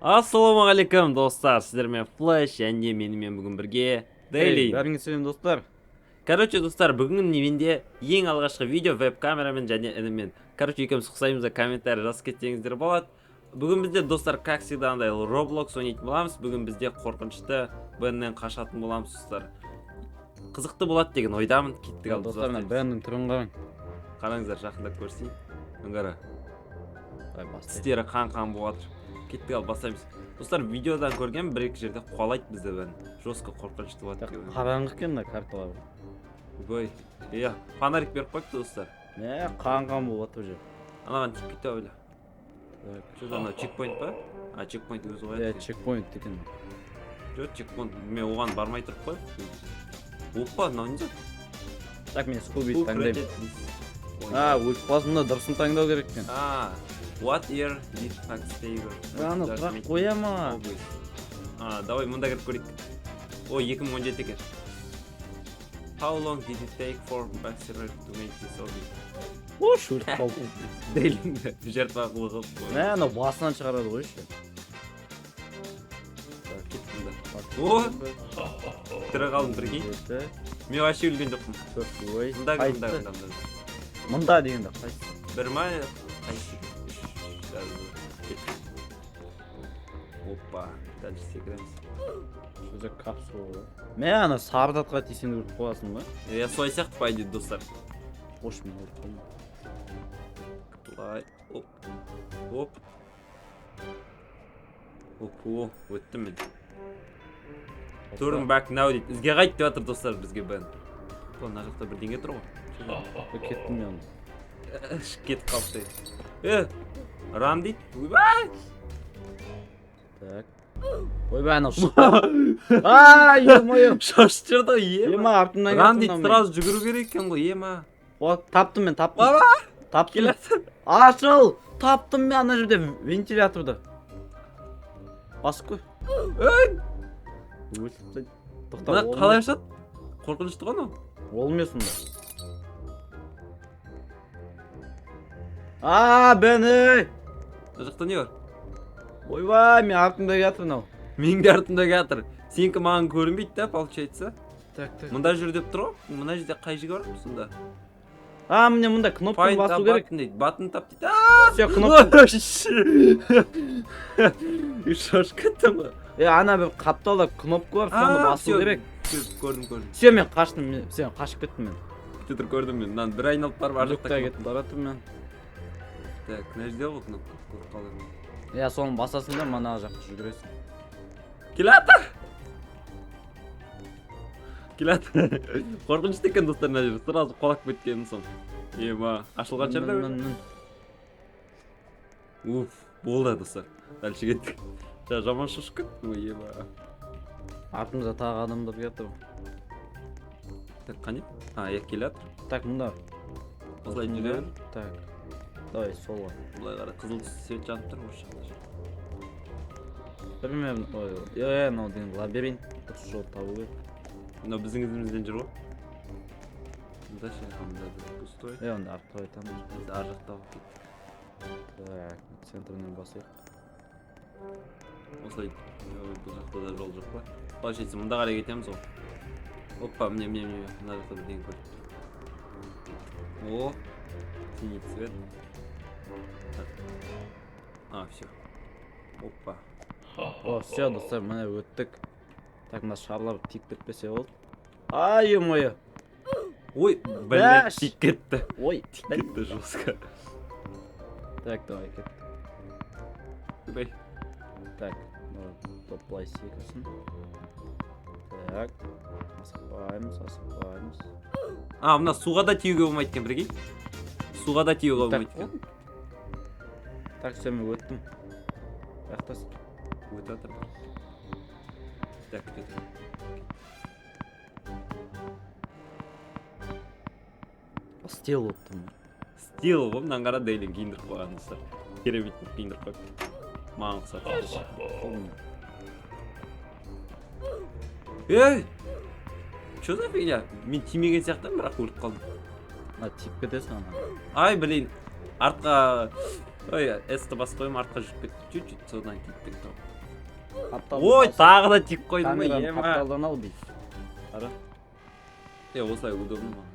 Ассалаумағалейкум, достар! Сіздермен Флэш және менімен бүгін бірге Дейли. Бәріңе сәлем, достар. Короче, достар, бүгін менде ең алғашқы видео веб камерамен және інімен. Короче, екеуміз ұқсаймыз да, комментарий жазып кетсеңіздер болады. Бүгін бізде, достар, как всегда, андай Roblox ойнайтын боламыз. Бүгін бізде қорқынышты Беннен қашатын боламыз, достар. Қызықты болады деген ойдамын. Кеттік, ал біз Достар, мына бастаймыз. Беннің түрін қараң. Қараңыздар, жақындап көрсейін. Аңғара. Давай, бастайық. Тістері қан-қан болып жатыр. Кеттік, ал бастаймыз. Достар, видеодан көрген бір екі жерде қуалайды бізді Бен. Жестко қорқынышты болады Так, деп ойлаймын. қараңғы екен мына карталар. Ой, иә, фонарик беріп қойыпты, достар. Мә, қан-қан болып жатыр уже. Анаған тиіп кетті ау, бля. Так. Что за анау, чекпоинт па? А, чекпоинт өзі қояды Иә, екен. Чекпоинт екен. Жоқ, чекпоинт мен оған бармай тұрып қой. Опа, мынау не зат? Так, мен Скуби Who таңдаймын. created this? А, өліп қаласың, мына дұрысын таңдау керек екен. А, what year did Fox Saver? Аны сұрақ қоя ма? А, давай мында кіріп көрейік. О, 2017 екен. How long did it take for Baxter to make this obby? Ош, өліп қалдым. Дейлинді жертва қылып қойды. Мә, анау басынан шығарады ғой еще. Кеттім да. О! Тірі қалдым, прикинь. Жеті, Мен вообще өлген жоқпын. төрт, ой. Мында кір, мында, Қайсы? мында, мында. Мында дегенде қайсы? Бір ма? Қайсы? Үш, даже кеттік. Опа, дальше секіреміз. Что за капсула ғой? Мә, ана сары затқа тисең, өліп қаласың ба? Иә, солай сияқты, по идее, достар. Ош, мен өліп қалдым. Былай, оп, оп. Оп, о, өттім мен. Turn back now дейді. Ізге қайт деп жатыр, достар, бізге Бен. О, мына жақта бірдеңе тұр ғой. Что за? Кеттім мен. Кетіп қалыпты. Е, run дейді. Ойбай! Так. Ойбай, анау шықты. А, ё-моё. Шашып жіберді ғой, ема. Ема, артымнан Run келді дейді, мынау. сразу жүгіру керек екен ғой, ема. О, таптым мен, таптым. Баба! Таптым. Келеді. Ашыл! Таптым мен ана жерде вентиляторды. Басып қой. Ей! Өліп тастайды. Тоқта, Мына ол қалай емес. ашады? Қорқынышты ғой анау. Ол емес онда. А, Бен, ей! Мына жақта не бар? Ойбай, мен артымда келатыр мынау. Менің де артымда келатыр. Сенікі маған көрінбейді да, получается. Так, так. Мында жүр деп тұр ғой. Мына жерде қай жерге барамыз сонда? А, міне, мында кнопканы Find басу a керек. button дейді. Button тап дейді. Все, кнопка. Шошып кеттім ғой. Е, ана бір қапталда кнопка бар, соны А, басу всё, керек. Всё, көрдім, көрдім. Все, мен қаштым, мен, все, қашып кеттім мен. Күте тұр, көрдім мен. Мынаны бір айналып барып ар жақта Люкта кнопка. кетіп бара жатырмын мен. Так, мына жерде ғой кнопка. Көріп қалдым. Иә, соны басасың да, мана жаққа жүгіресің. Келатыр! Келатыр. Қорқынышты екен, достар, мына жер. Сразу құлап кеткен соң. Ема, ашылған шығар да. Мін, мін, мін. Уф, болды, достар. Дальше кеттік. Жа, жаман шошып кеттім ғой, ема. Артымызда тағы адамдар келатыр. Так, қане? А, иә, келатыр. Так, мында. Осылай жүре бер. Так. Давай, солға. Былай қара, қызыл түсті свет жанып тұр осы жақта. Примерно, ой, иә, мынау деген лабиринт, дұрыс жол табу керек. Мынау біздің ізімізден жүр ғой. Мында ше, а, мында да пустой. Е, онда артқа қайтамыз. Біз ар жақта болып кеттік. Так, центрінен басайық. Осылай, ой, бұл жақта да жол жоқ па? Получается, мында қарай кетеміз ғой. Опа, міне, міне, міне, мына жақта бірдеңе көріп тұр. О, синий цвет. Так. А, все. Опа. О, все, достар, міне, өттік. Так, мына шарлар тиіп кетпесе болды. Ай, ё-моё. Ой, блядь, Бәш! тиіп кетті. Ой, Тиіп кетті жестко. Так, давай, кеттік. Ой. Так, мына топ былай секірсін. Так, асықпаймыз, асықпаймыз. А, мына суға да тиюге болмайды екен, прикинь. Суға да тиюге Так, болмайды екен. Так, все, мен өттім. Жақтасың. Өтіп жатыр. Так, күте тұр. Стил болып тұрмын. Стил ғой, мынаны қара, Дейлин киіндіріп қойған, достар. Керемет қылып киіндіріп қойыпты. Маған ұқсатып. Қолым. Ей! Че за фигня? Мен тимеген сияқтымын, бірақ өліп қалдым. А, тиіп кетесің ана. Ай, блин. Артқа Ой, S-ті басып қойым, артқа жүріп кетті. Чуть-чуть содан тиіп кетті. Қапталдан Ой, алсаң- тағы да тиіп қойдым ғой, Камераны ема. қапталдан ал бүйтіп. Қара. Е, осылай удобно маған.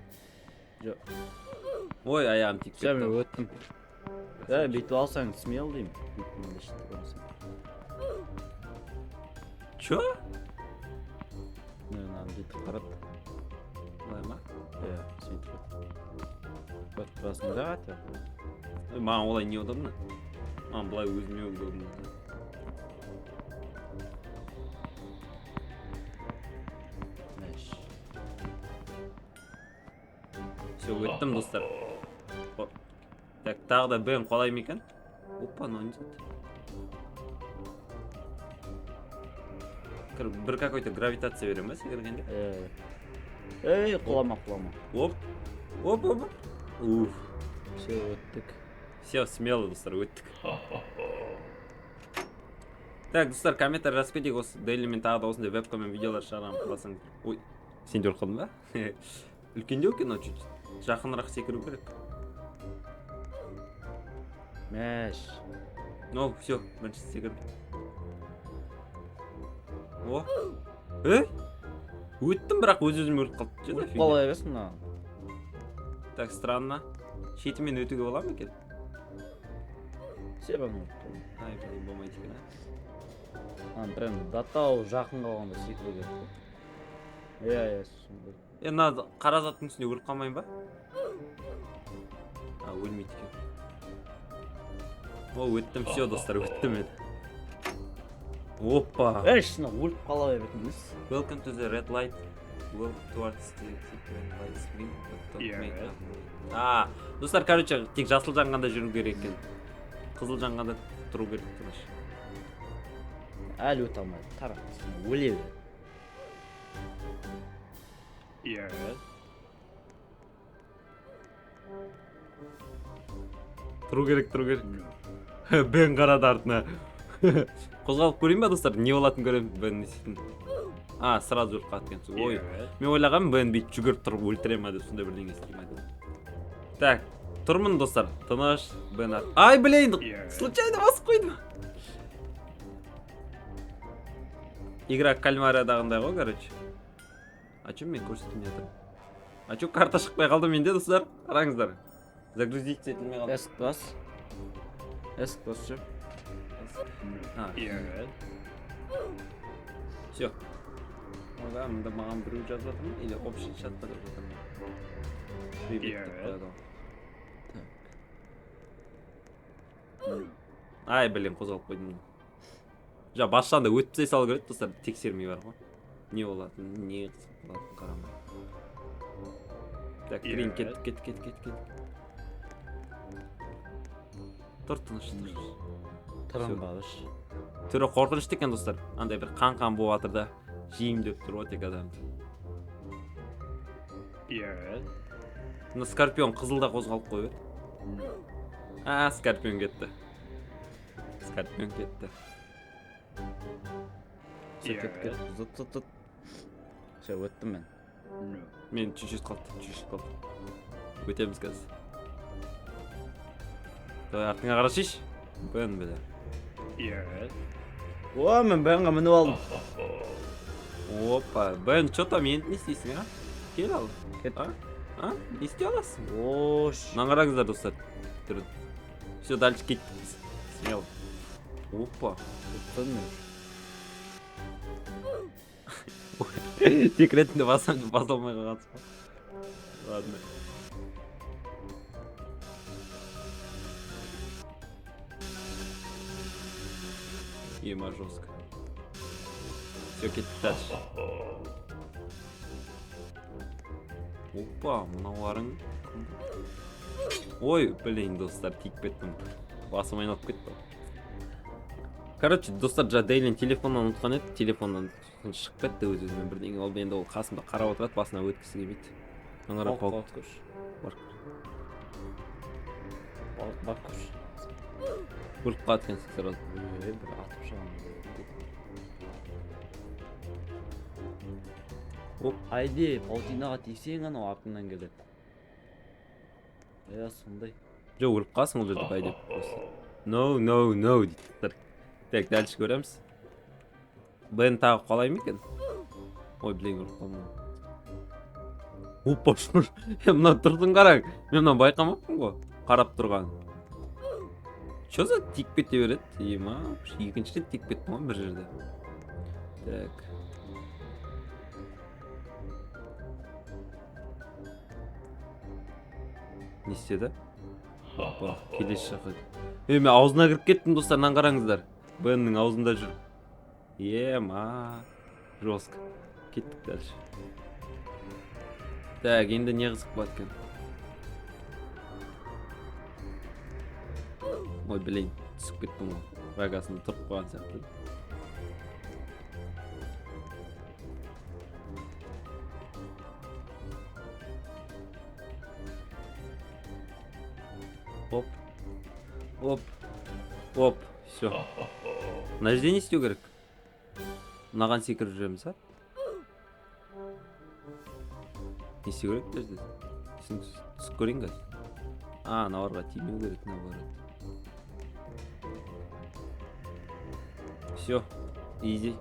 Жоқ. Ой, аяғым тиіп Все, мен кетті. өттім. Е, бүйтіп алсаң смело деймін. Бүйтіп мындай шетіп алсаң. Чё? Міне, мынаны бүйтіп қарат. Былай ма? Иә, сөйтіп өт. Өтіп тұрасың да, хотя. Ой, маған олай неудобно. Маған былай өзіме удобно. Мәш. Все, өттім, достар. О. Так, тағы да Бен қалай ма екен? Опа, мынау не зат? Бір какой-то гравитация бере ма секіргенде? Е. Ей, құлама, құлама. Оп. Оп, оп, оп. Уф. Все, өттік. Все, смело, достар, өттік. Так, достар, комментарий жазып кетейік, осы Дейлимен тағы да осындай вебкамен видеолар шығарамын, қаласаңыз. Ой, сен де өліп қалдың ба? Үлкендеу екен мынау, чуть жақынырақ секіру керек. Мәш. Ну, все, бірінші секірдім. О. Ей? Өттім, бірақ өз өзім өліп қалды. Че за Өліп фигня? қала бересің мына. Так, странно. Шетімен өтуге бола ма екен? Все, мен өліп қалдым. Ай, блин, болмайды екен, а. Ана прям до тау жақын қалғанда секіру керек қой. Иә, иә, сосын өліп. Е, мына қара заттың үстінде өліп қалмайын ба? А, өлмейді екен. О, өттім, все, достар, өттім мен. Опа. Ей, шын өліп қала беретін емес. Welcome to the red light. Walk towards the when lights blink, but don't make up. А, достар, короче, тек жасыл жанғанда жүру керек екен. Қызыл жанғанда тұру керек тыныш. Әлі өте алмайды. Тарап, өле бер. Тұру керек, тұру керек. Бен қарады артына. Қозғалып көрейін ба, достар? Не болатынын көремін, Бен не істейтінін. А, сразу өліп қалады екенсің. Ой, мен ойлағанмын, Бен бүйтіп жүгіріп тұрып өлтіре ма деп, сондай бірдеңе істей ма деп. Так, тұрмын, достар. Тыныш, Бен Ай, блин, случайно басып қойдым. Игра кальмарадағындай ғой, короче. А чё мен көрсетейін деп жатырмын? А чё карта шықпай қалды менде, достар? Қараңыздар. Загрузить етілмей қалды. Эск бас. Эск бас, ше. А, все. Ойбай, мында маған біреу жазып жатыр ма? Или общий чатта жазып жатыр ма? Привет деп қояды ғой. Так. Ай, блин, қозғалып қойдым. Жа, бас жағында өтіп тастай салу керек, достар, тексермей бар ғой. Не болатынын, не қызық болатынын қарамай. Так, блин, кеттік, кеттік, кеттік, кеттік, кеттік. Тұр, тыныш, тыныш. Тырынбағыш. Түрі қорқынышты екен, достар. Андай бір қан-қан болып жатыр да, жеймін деп тұр ғой тек адамды. Мына скорпион қызылда қозғалып қойып еді. А, скорпион кетті. Скорпион кетті. Все, кет, кет. Зыт, зыт, зыт. Все, өттім мен. Мен чуть-чуть қалды, чуть-чуть қалды. Өтеміз қазір. Давай, артыңа қарашайшы. Бен, бля. О, мен Бенға мініп алдым. Опа, Бен, чё там, енді не істейсің, а? Кел ал. Кет. А? А? Не істей аласың? Ош. Мынаны қараңыздар, достар. Түрін. Все, дальше кеттік біз. Смело. Опа. Өттім мен. Тек ретінде басам, баса алмай қалғансың ғой. Ладно. Ема жестко. Все, кеттік дальше. Опа, мынауларың кім? Ой, блин, достар, тиіп кеттім. Басым айналып кетті. Короче, достар, жаңа Дейлин телефоннан ұмытқан еді, телефоннан шығып кетті өз өзімен бірдеңе болды. Енді ол қасымда қарап отырады, басына өткісі келмейді. Мына қара, Паук, паук. көрші. Бар. Паук, бар көрші. Өліп қалады екенсің сразу. Ой, бір атып шығамын. Оп. Айде, паутинаға тисең, анау артыңнан келеді. Иә, сондай. Жоқ, өліп қаласың ол жерде, по идее, просто. No, no, no дейді. Так, дальше көреміз. Бен тағы қалай ма екен? Ой, блин, ұрып қалдым. Опа, шұр. Мына тұрдың қараң. Мен мынаны байқамаппын ғой. Қарап тұрған. Чё за тиіп кете береді? Ема, екінші рет тиіп кеттім ғой бір жерде. Так. Не істеді? Опа, келесі жаққа. Е, мен аузына кіріп кеттім, достар, мынаны қараңыздар. Беннің аузында жүр. Ема, жестко. Кеттік дальше. Так, енді не қызық болады екен? Ой, блин, түсіп кеттім ғой. Вагасында тұрып қойған сияқты. Оп. Оп. Оп. Все. Мына жерде не істеу керек? Мынаған секіріп жүреміз, а? Не істеу керек мына жерде? Түсіп көрейін қазір. А, мыналарға тимеу керек, наоборот. Все. Изи.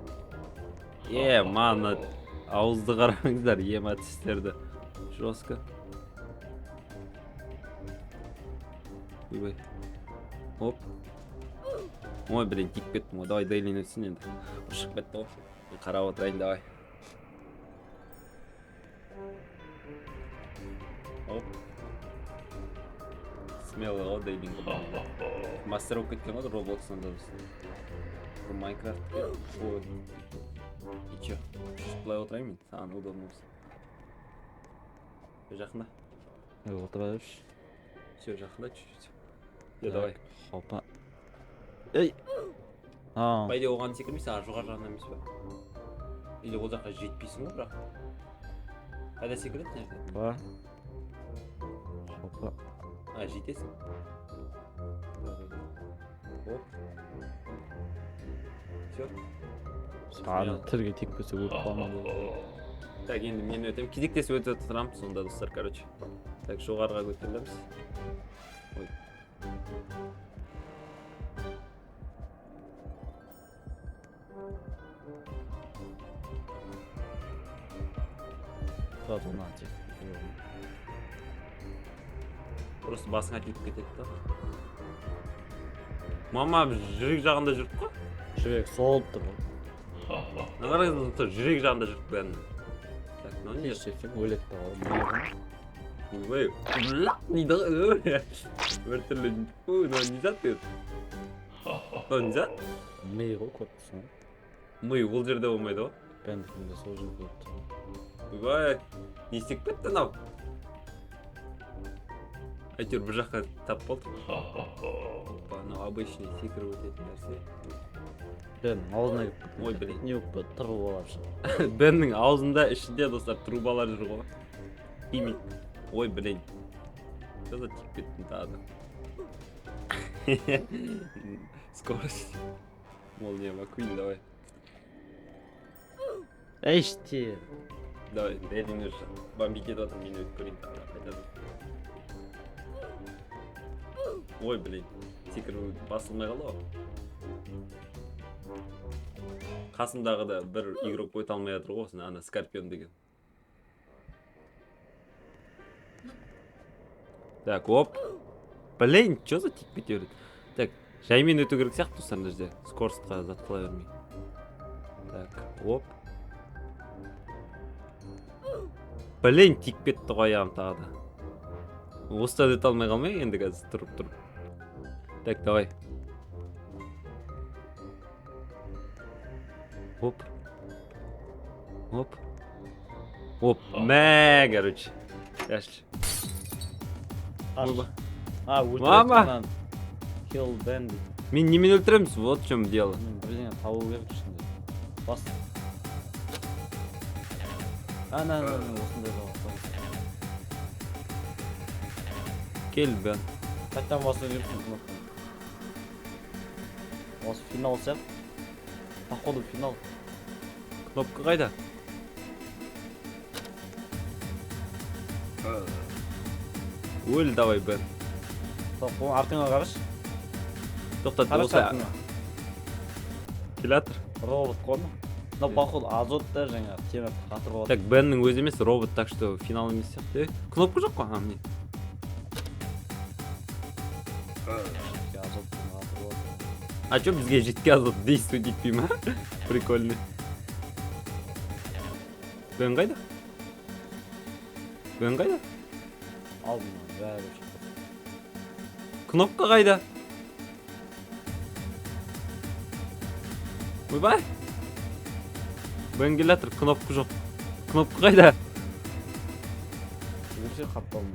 Е, мана ауызды қараңыздар, ема тістерді. Жестко. Ойбай. Оп. Ой, блин, тиіп кеттім ғой. Давай, Дейлин өтсін енді. Ұшып кетті ғой. Мен қарап отырайын, давай. Оп. Смелый ғой Дейлин. Мастер болып кеткен ғой Роблокстан да достар. Бұл Майнкрафт. Ой. И чё? Чуть былай отырайын мен, саған удобно болсын. Всё, жақында. Ой, отыра берші. Всё, жақында чуть-чуть. Е, давай. Хопа. Ей. А, По идее оған секірмейсің, ар жоғары жағынан емес па? Или ол жаққа жетпейсің ғой бірақ. Қайда секіреді мына жерде? Ба. Хопа. А, жетесің. Оп. Всё. Ана тілге тиіп кетсе өліп қаламын деп. Так, енді мен өтемін. Кезектесіп өте тұрамын сонда, достар, короче. Так, жоғарыға көтерілеміз. Ой. Сразу на тип. Просто басыңа тиіп кетеді да. Мама, біз жүрек жағында жүрдік қой. Жүрек солып тұр ғой. Мына қараңыз, достар, жүрек жағында жүрдік бәрін. Так, мынау не? Тез жетсең өледі да ғой. Ойбай, лақ дейді ғой. Біртүрлі. Ой, мынау не зат еді? Мынау не зат? Ми ғой, көріп тұрсың ғой. Ми ол жерде болмайды ғой. Бендікінде сол жерде көріп тұрмын. Ойбай, не істеп кетті мынау? Әйтеуір бір жаққа тап болдық. Опа, мынау обычный секіріп өтетін нәрсе. Беннің аузына кіріп кетті. Ой, блин. Не болып кетті? Трубалар шығып. Беннің аузында, ішінде, достар, трубалар жүр ғой. Химик. Ой, блин. Что за тиіп кеттім тағы да? Скорость. Молния Маккуин, давай. Эй, те. Давай, Дейлин уже бомбить етіп жатыр, мен өтіп көрейін тағы да қайтадан. Ой, блин. Секіру басылмай қалды ғой. Қасымдағы да бір игрок өте алмай жатыр ғой, осыны, ана Скорпион деген. Так, оп. Блин, чё за тип кете береді? Так, жаймен өту керек сияқты, достар, мына жерде. Скоростьқа зат қыла бермей. Так, оп. Блин, тиіп кетті ғой аяғым тағы да. Осыдан өте алмай қалмай енді қазір тұрып тұрып. Так, давай. Оп. Оп. Оп. Мә, короче. Дальше. Ойба. А, өлтіреді Мама! мынаны. Kill Bandit. Мен немен өлтіреміз? Вот в чем дело. Мен бірдеңе табу керек ішінде. Бас. Ана, ана, ана, осындай жауап. Кел, Бен. Қайтадан басу керек кнопканы. Осы финал сияқты. Походу финал. Кнопка қайда? Өл давай, Бен. Тоқ, артыңа қарашы. Тоқтат. Қарашы Осылай. артыңа. Келе жатыр. Робот қой мынау. Мынау, походу, азот та жаңағы темір қатырып алады. Так, Беннің өзі емес, робот, так что финал емес сияқты. Е, кнопка жоқ қой, а, міне. Азот қатырып алады. А чё, бізге жидкий азот действовать етпей ма? Прикольно. Бен қайда? Бен қайда? Алдымнан бәрі шықты. Кнопка қайда? Ойбай, Бен келе жатыр, кнопка жоқ. Кнопка қайда? Жүгірсе қапталмен.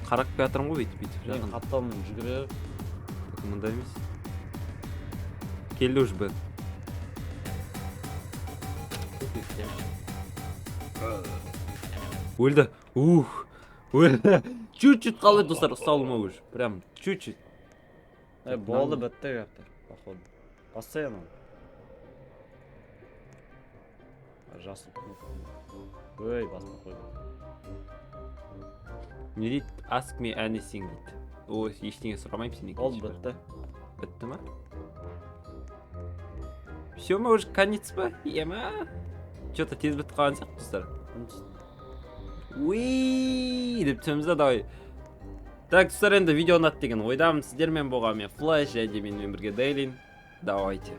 Қарап келе жатырмын ғой бүйтіп, бүйтіп. Мен Жақын. қапталмен жүгіріп. Так, мында емес. Келді уже Бен. Тупик. Өлді. Ух, өлді. Чуть чуть қалды, достар, ұсталуыма уже прям чуть чуть. Е, болды, бітті кәптір, походу. Постоянно. Жасыл кнопка. Ой, баспа қойды. Не дейді? «Ask me anything» дейді. Ой, ештеңе сұрамаймын сенен. Болды, бітті. Бітті ма? Все ма, уже конец па? Ема, че то тез бітіп қалған сияқты, достар. Уи деп түсеміз да, давай. Так, достар, енді видео ұнады деген ойдамын. Сіздермен болған мен, Флэш, және де менімен бірге Дейлин. Давайте.